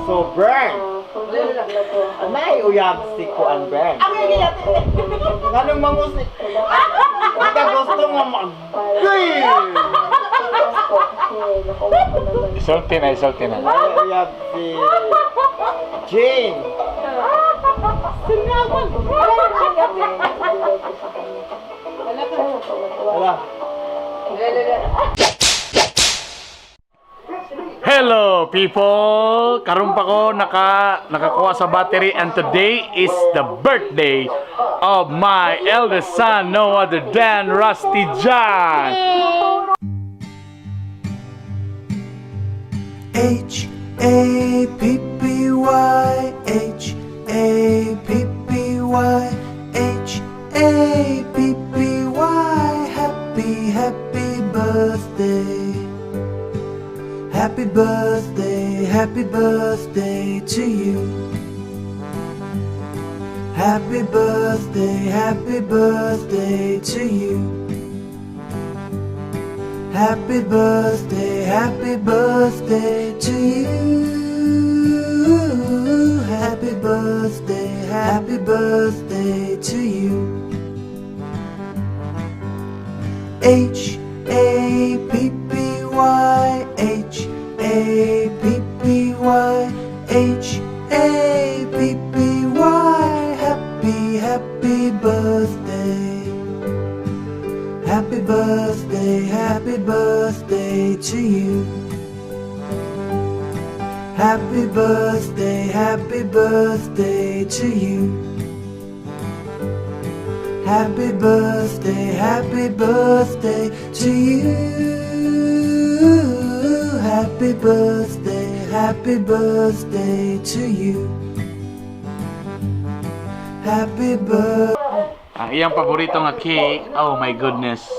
So, Bern, nay uyab si Kuan, Bern. Nganong mangusi? Di ka gusto nga mag... Gay! Isulti na, isulti na. Nay uyab si Jane. Wala. Hello people! Karon pa ko nakakuha sa battery and today is the birthday of my eldest son, no other than Rusty John. Happy, Happy, Happy, happy, happy birthday. Happy birthday, happy birthday to you. Happy birthday, happy birthday to you. Happy birthday to you. Happy birthday to you. Happy, Happy, Happy, happy, happy birthday. Happy birthday to you. Happy birthday to you. Happy birthday to you. Happy birthday to you. Happy birthday. Ang iyang paborito nga cake, oh my goodness.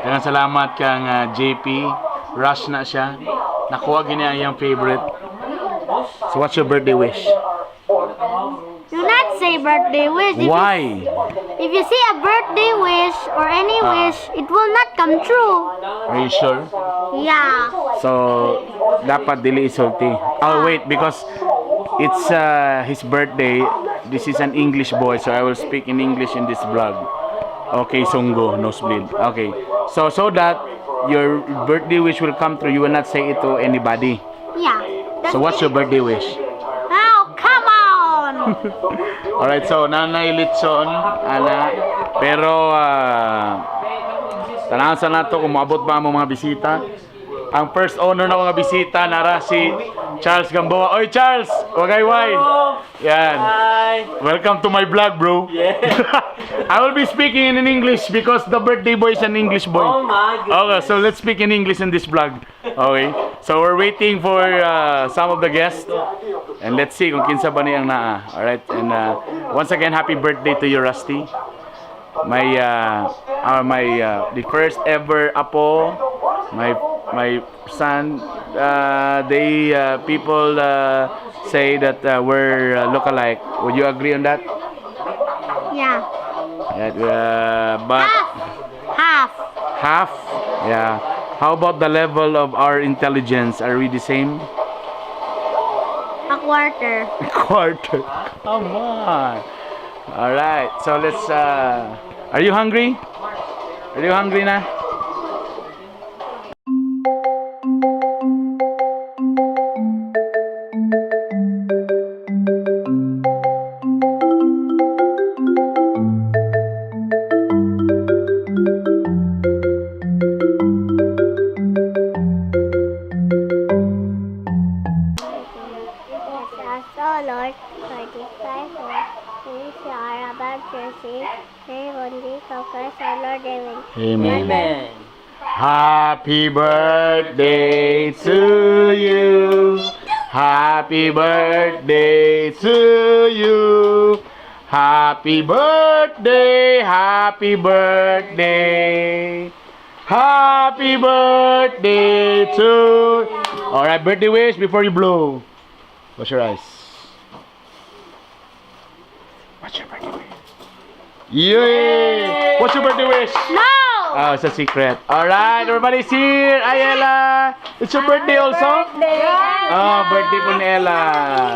Daghang salamat kang JP. Rush na siya. Nakuha gini ang iyang favorite. So what's your birthday wish? Do not say birthday wish. Why? If you say a birthday wish or any wish, it will not come true. Are you sure? Yeah. So, dapat dili isulti. Oh, wait, because it's his birthday. This is an English boy, so I will speak in English in this vlog. Okay, Sunggo, nosebleed. Okay. So that your birthday wish will come true, you will not say it to anybody. Yeah. So, what's your birthday wish? Oh, come on. Alright, so nanay litson, ana. Pero, tanawan sa nato kung moabot ba ang mga bisita. Ang first owner na mga bisita nara si Charles Gamboa. Oy Charles, wagayway. Yan. Hi! Welcome to my vlog, bro. Yeah. I will be speaking in English because the birthday boy is an English boy. Oh my goodness. Okay, so let's speak in English in this vlog. Okay. So we're waiting for some of the guests. And let's see kung kinsa ba niyang naa. Alright, and once again, happy birthday to you, Rusty. My my the first ever apo, my son, they people say that we're look alike. Would you agree on that? Yeah. Yeah, but Half. Half. half. Yeah. How about the level of our intelligence? Are we the same? A quarter. Quarter. Come on. All right. So let's. Are you hungry? Are you hungry na? Bless us, O Lord, for this thy holy, which we are about to receive, through only Christ our Lord. Amen. Amen. Amen. Happy birthday to you. Happy birthday to you. Happy birthday, happy birthday. Happy birthday to. All right, birthday wish before you blow. Close your eyes. What's your birthday wish? Yay! What's your birthday wish? No! Oh, it's a secret. Alright, everybody's here. Hi, Ella. It's your birthday also? Oh, birthday po ni Ella.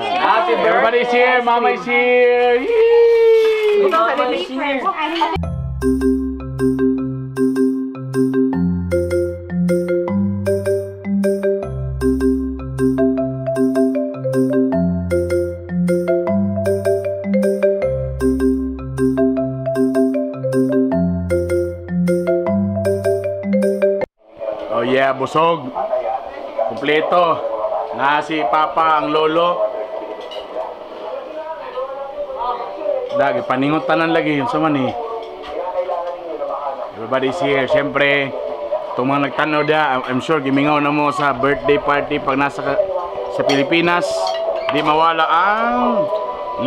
Happy birthday. Everybody's here. Mama is here. Yee! Oh yeah, busog. Kompleto. Na si Papa ang lolo. Lagi paningot tanan lagi yun sa man eh. Everybody's here. Siyempre, itong mga nagtanaw da, I'm sure gimingaw na mo sa birthday party pag nasa sa Pilipinas, di mawala ang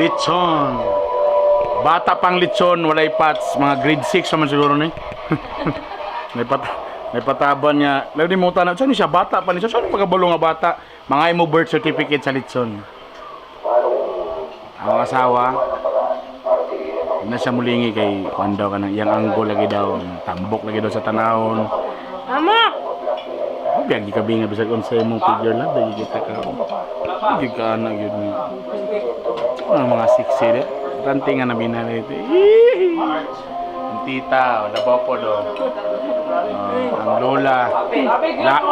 lechon. Bata pang lechon, walay pats. Mga grade 6 naman siguro ni. May pataban niya. Labi mo tanan. Saan siya bata pa ni siya? Saan pagkabalo nga bata? Mga imo birth certificate sa litson. Ang asawa na siya mulingi kay kuan daw kanang iyang anggo lagi daw, tambok lagi daw sa tanawon. Mama! Biyag di ka binga bisag unsa imong figure lang dagi kita ka. Di ka ana gyud ni. Ano mga sexy de? Ranting nga na binala ito. Ang tita, o labaw po do. Oh, ang lola.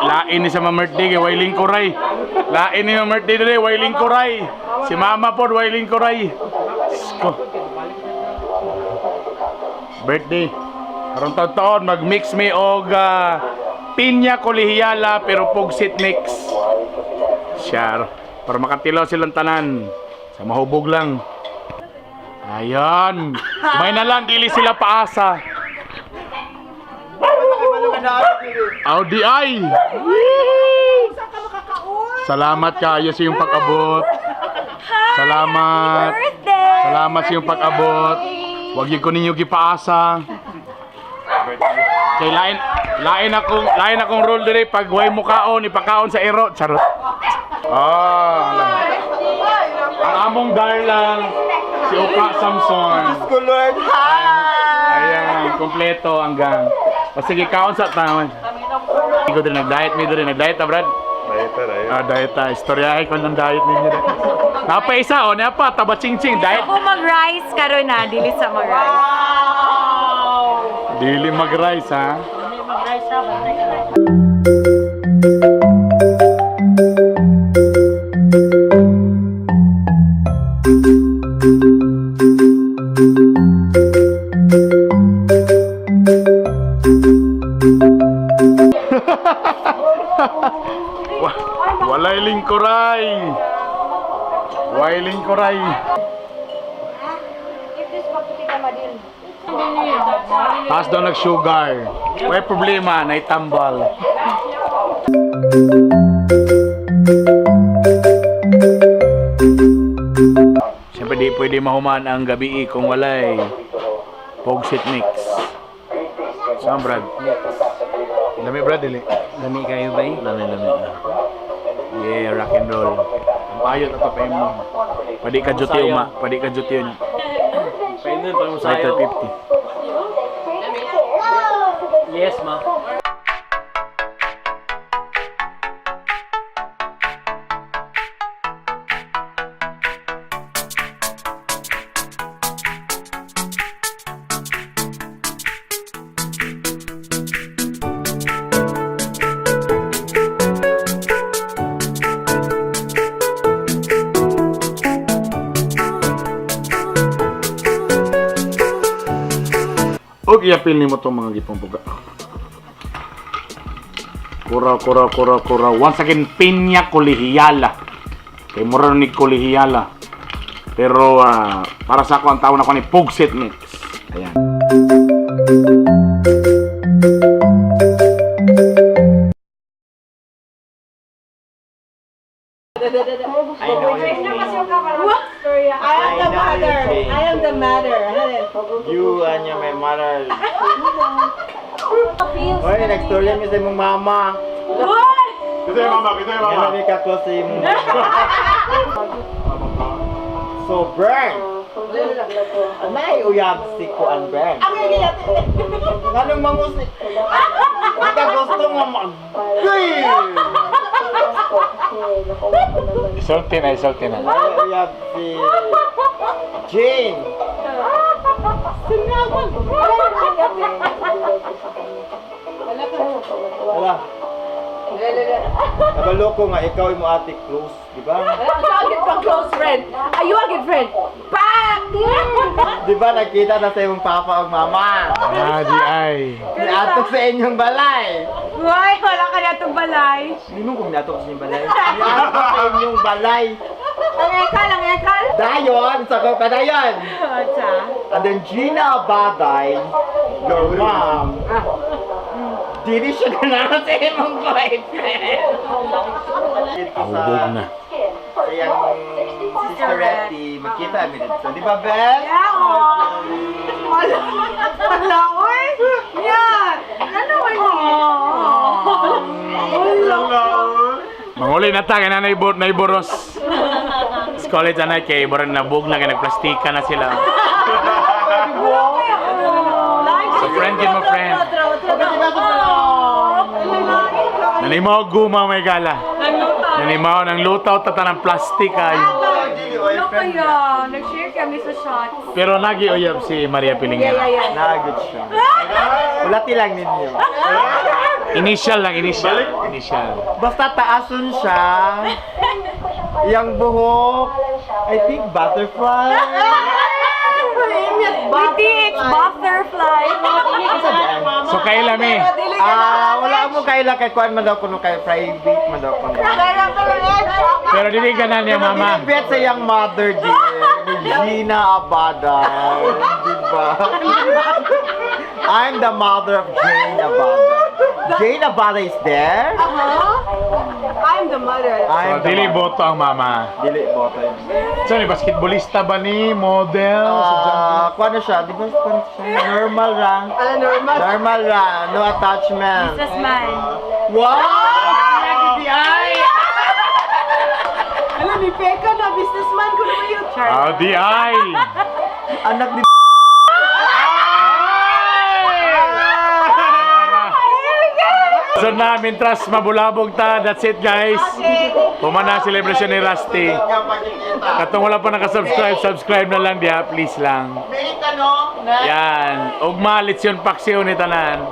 Lain ni sa mga birthday kay Wailing Kuray. Lain ni mga birthday dere, Wailing Kuray. Si mama po, Wailing Kuray. Sko. Birthday. Karong taon-taon mag-mix mi og pinya kolehiyala pero pugsit mix. Siyar. Para makatilaw silang tanan. Sa mahubog lang. Ayan. May na lang, dili sila paasa. Audi ay! Salamat kayo sa iyong pag-abot. Salamat. Salamat sa iyong pag-abot. Wag yun ko ninyo gipaasa. Kay lain akong role dire pag way mo kaon ipakaon sa ero. Charot. Ah. Ang among darlang si Oka Samson. Ko Lord, hi! Ayan, kompleto ang gang. O sige, kaon sa tawon. Ikaw din nag-diet, may din nag-diet, ah, Brad? Dieta, dieta. Ah, diet ah. Istoryahe ko ng diet ninyo. Napa isa, o, napa, taba ching-ching, diet. Ako mag-rice karon na, dili sa mag-rice. Dili mag-rice, ha? Walay lingkuray. Walay lingkuray. Taas daw nag-sugar. May problema, naitambal. Siyempre di pwede mahuman ang gabi kung walay Pogsit mix. Saan, Brad? Lami, Brad, dili. Lami kayo ba? Lami, lami. Yeah, rock and roll. Ang payo na to pa mo. Pwede ka duty uma. Pwede ka duty yun. Pwede pa mo Lighter 50. Yes, ma. Og iapil nimo tong mga gipampuga. Kura kura kura kura. Once again, pinya kolehiyala. Kay mura ni kolehiyala. Pero para sa ako ang tawag na ko ni Pugsit mix. Ayan. I know your name. I am the mother. I am the mother. You and your my mother. Oy, nag-story mi sa imong mama. Kita yung mama, kita yung mama. Nga na ka close sa imong mama. So burn. Nay uyab si Kuan Ben. Nganong mangusi? Di ka gusto nga mag... Uy! Isulti na, isulti na. Nay uyab si Jane. Wala. Kabalo ko nga ikaw imo ate close, di ba? Tawagin pang close friend. Are you a good friend? Pak! Di ba nagkita na sa imong papa ug mama? Ah, di ay. Niadto sa inyong balay. Uy, wala ka na itong balay. Ninong kung niadto sa inyong balay. Niadto sa inyong balay. Ang ekal, ang ekal. Dayon, sa ko padayon. Otsa. And then Gina Baday, your mom, dili siya ganahan sa imong boyfriend. Dito sa Ahubog na. sa iyang sister Retty, magkita kami dito. Di ba, Beth? Yeah, oh. Wala. Wala, uy. Yan. Ano ba yun? Wala. Manguli na ta kay nanay bor nay boros. Sa college anay kay boron nabog na kay nagplastika na sila. So friend yun mo friend. Nanimaw guma may gala. Nanimaw ng lutaw tata ng plastik ay. Ano kaya? Nag-share kami sa shots. Pero nagi uyab si Maria Pilingera. Nagod siya. Ulati lang ninyo. Initial lang, initial. Initial. Basta taason siya. Iyang buhok. I think butterfly. Witty, it's butterfly. So kaila mi. Ah, wala mo kaila kay kuan man daw kuno kay private man daw kuno. Pero dili ka na niya mama. Bet sa iyang mother din, ni Gina Abada, di ba? I'm the mother of Jane Abada. Jane Abada is there? I'm the mother. So I'm the dili mother. boto ang mama. Dili boto. So ni basketballista ba ni model? Ah, kuan na siya, di ba? Kuan siya? Normal ra. Ala, normal. Normal ra, no attachment. Businessman. Wow! Di ay! Alam, ni Pekka na, businessman ko naman yun. Ah, di ay. Anak ni So na, mintras mabulabog ta. That's it, guys. Pumana celebration ni Rusty. Katong wala pa nakasubscribe, subscribe na lang diha, please lang. Wait, ano? Next, Yan. Ugma, litsyon paksiw ni tanan.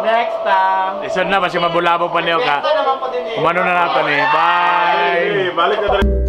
next time. Lisod na, basta mabulabog pa niyo ka. Ito naman po din eh. Umano na nato ni. Bye! Balik na.